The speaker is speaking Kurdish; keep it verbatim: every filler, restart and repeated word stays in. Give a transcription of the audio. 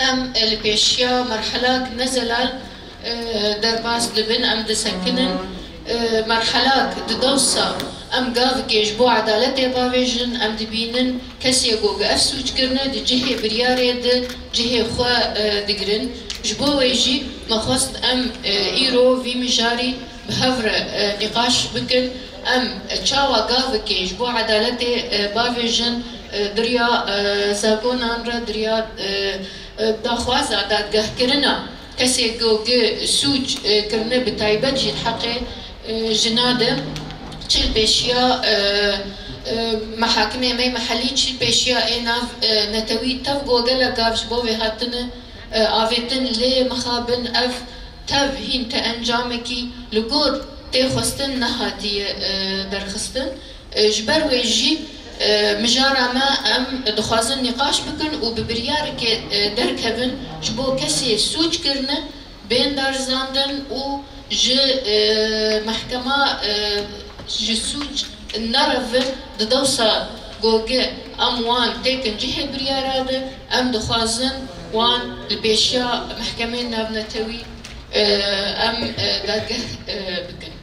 Em, e, li pêşiya merhelak ne zelal, e, derbas dibin, em disekinin. E, merhelak di dewsa em gavikê ji bo edaletê bavêjin, em dibînin kesê ku ev sûc kirine di cihê biryarê di cihê xwe, e, digirin. Ji bo wê jî me xwest em, e, îro vî mijarî bi hev re, e, nîqaş bikin. Em, e, çawa gavikê ji bo edaletê, e, bavêjin, e, di riya, e, zagonan re, di riya, e, e, daxwaza dadgehkirina kesê ku gi sûc, e, kirine, bi taybet jî di heqê, e, jina de, çi li pêşiya, e, e, mehakimê me yê mehellî, çi li pêşiya ê nav, e, netewî tev ku gelek gav ji bo vê hatine, e, avêtin, lê mixabin ev tev hîn ti encamekî li gor tê xwestin nehatiye, e, derxistin. E, ji ber wê jî, e, mijara me em dixwazin nîqaş bikin û bi biryareke, e, derkevin ji bo kesê sûc kirine bên darizandin û ji, e, mehkema, e, ji sûc nerevin di dewsa ku gi em wan têkin cihê biryara de, em dixwazin wan li pêşiya mehkemeyên navnetewî, e, em, e, dadgeh, e, bikin.